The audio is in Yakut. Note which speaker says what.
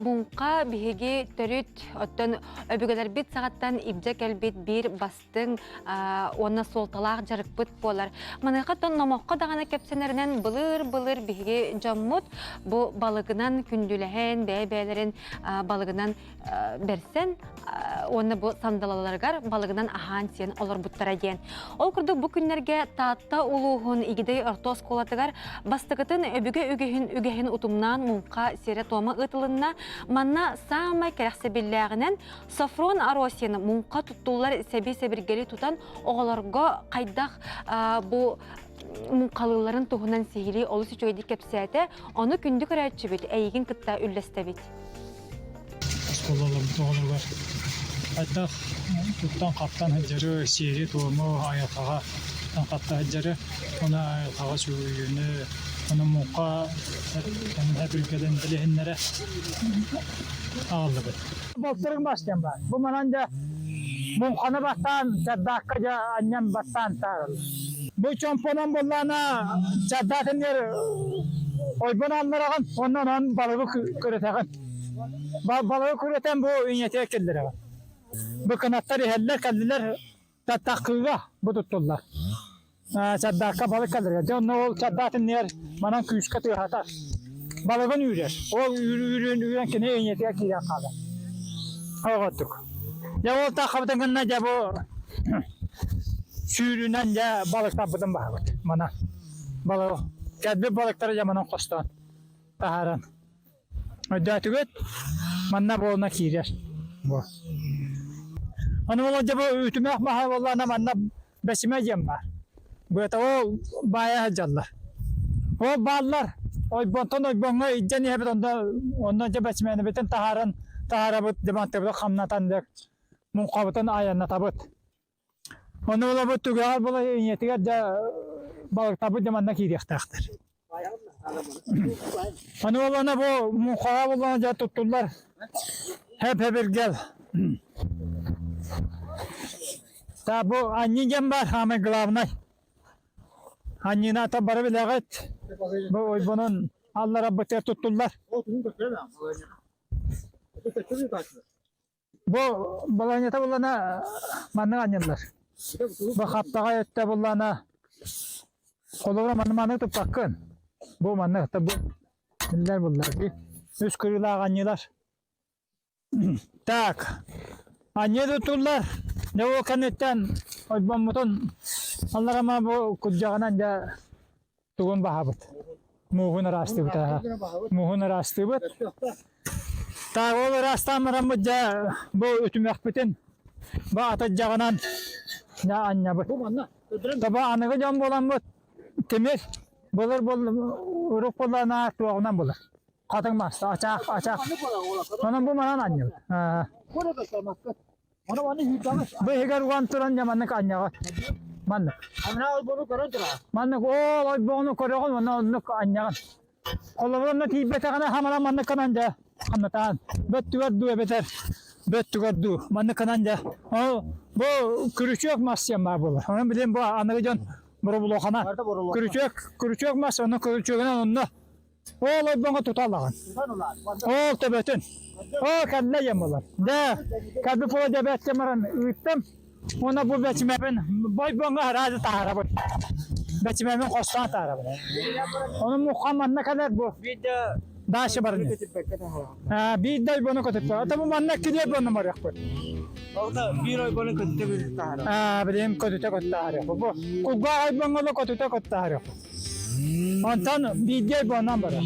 Speaker 1: Муҥха биһиги төрүт, оттон өбүгэлэрбит саҕаттан илдьэ кэлбит биир бастыҥ уонна суолталаах дьарыкпыт буолар. Маныаха оттон номоххо даҕаны кэпсэнэринэн былыр-былыр биһиги дьоммут бу балыгынан күндүлэһэн, бэйэ-бэйэлэрин балыгынан бэрсэн уонна бу сандалаларыгар балыгынан аһаан-сиэн олорбуттара диэн. Ол курдук бу күннэргэ Таатта улууһун Игидэй орто оскуолатыгар бастакытын өбүгэ үгэһин үгэһин утумнаан муҥха сиэрэ-туома ыытылынна. Манна саамай кэрэхсэбиллээҕинэн Софрон Аросин муҥха туттуллар сэби-сэбиргэли тутан оҕолорго хайдах бу муҥхалыылларын туһунан сиһилии олус үчүгэйдик кэпсээтэ. Ону күндү көрөөччүбүт эйигин кытта үллэстэбит.
Speaker 2: Оскуолаларбыт оҕолоругар хайдах туттан-хаптан сылдьары, сиэри-туому айылҕаҕа туттан-хапта сылдьары, уонна айылҕаҕа сүгүрүйүүнү, ону муҥха эбилгэлэрин билиһиннэрэ аҕаллыбыт. Болтурук мас диэн баар. Бу манан дьэ муҥханы бастаан чардаакка дьэ анньан бастаан таарыллар. Бу чомпонон буоллаҕына чардаатын ойбон аллараҕын уонна онон балыгы күрэтэҕин. Балыгы күрэтэн бу ийэтигэр киллэрэҕин. Бу кынаттар иһэллэр, кэллилэр таттаххыыга бу туттуллар. Чардаакка балык кэллэргэ. Дьэ онно ол чардаат иннигэр манан күүскэ тыаһатар. Балыгын үүрэр. Ол үүрүүрүн үүрэн кини ийэтигэр киирэн хаалар. Оҕотук. Дьэ ол таххабытын гынна дьэ бу сүүрүнэн дьэ балыктарбытын баһабыт. Манан балык кэлбит балыктары дьэ манан хостоон таһааран Өйдөөтүгүт? Манна буолна киирэр. Бу. Аны ол дьэ бу үтүмэх маһа буоллаҕына манна бэсимэ диэн баар. Быата ол баайа сылдьаллар. Ол бааллар ойбонтон ойбоҥҥо илдьэн иһэбит онно онно дьэ бэсимэнибитин таһааран таһаарабыт дебантыбытын хамнатан дьэ муҥхабытын айаннатабыт. Ону олобут түгэҕэр була ийэтигэр дьэ балыктарбыт дьэ манна киириэхтээхтэр. Аны олоно бу муҥхаҕа буллаҕына дьэ туттуллар хэп-хэбиргэл. Та бу анньыы диэн баар самый главный. Анньыыны ата бары билэҕит. Бу ойбонун алларабытыгар туттуллар. Бу балаһыанньата буллана маннык анньыллар. Бу хаптаҕай өттө буллана холобура манны маннык туппаккын. Бу маннык бу биллэр буллар дии. Үс кырыылаах анньыылар. Так, анньыы тутуллар. Дьэ ол кэнниттэн ойбоммутун алларама бу курдьаҕынан дьэ тугун баһабыт. Мууһун ыраастыыбыт аха. Мууһун ыраастыыбыт. Так ол ыраастаан бараммыт дьэ бу үтүмэхпитин бу атырдьаҕынан дьэ анньабыт. Таба аныгы дьон буоламмыт тимир былыр бол урук буоллаҕына туоҕунан булар. Хатыҥ мас, ачаах, ачаах. Онон бу манан анньабыт. Бу иһигэр уган туран дьэ маннык анньаҕыт. Маннык. Маннык ол ойбоҕуну көрөҕүн уонна оннук анньаҕын. Холобур онно тиийбэтэҕинэ хаманан маннык гынан дьэ ханнатаан бөттүгэр дуу эбэтэр бөттүгэр дуу маннык гынан дьэ ол бу күрүчүөк мас диэн баар буолар. Онон билин бу аныгы дьон боробулуохана күрүчүөк күрүчүөк мас онно күрүчүөгүнэн онно Ол ойбоҥо тута алаҕын. Ол төбөтүн. Оо кэллэ ийэм буолар. Дэ, кэлбит буола дьэбээткэ баран ыыттым. Уонна бу бэчимэбин бойбоҥҥо араады таһаарабын. Бэчимэбин хостоон таһаарабын. Ону мухха манна кэлэр бу. Дальше баран. Биир да ойбону көтүппэ. Ата бу манна килиэп буонна барыахпыт.
Speaker 3: Биир ойбону көтүтэ көтүтэ таһаарабыт.
Speaker 2: Билим көтүтэ көтүтэ таһаарыахпыт. Бу кулгаах ойбоҥҥо көтүтэ көтүтэ таһаарыахпыт. Онтон биирдэ ойбонон барар.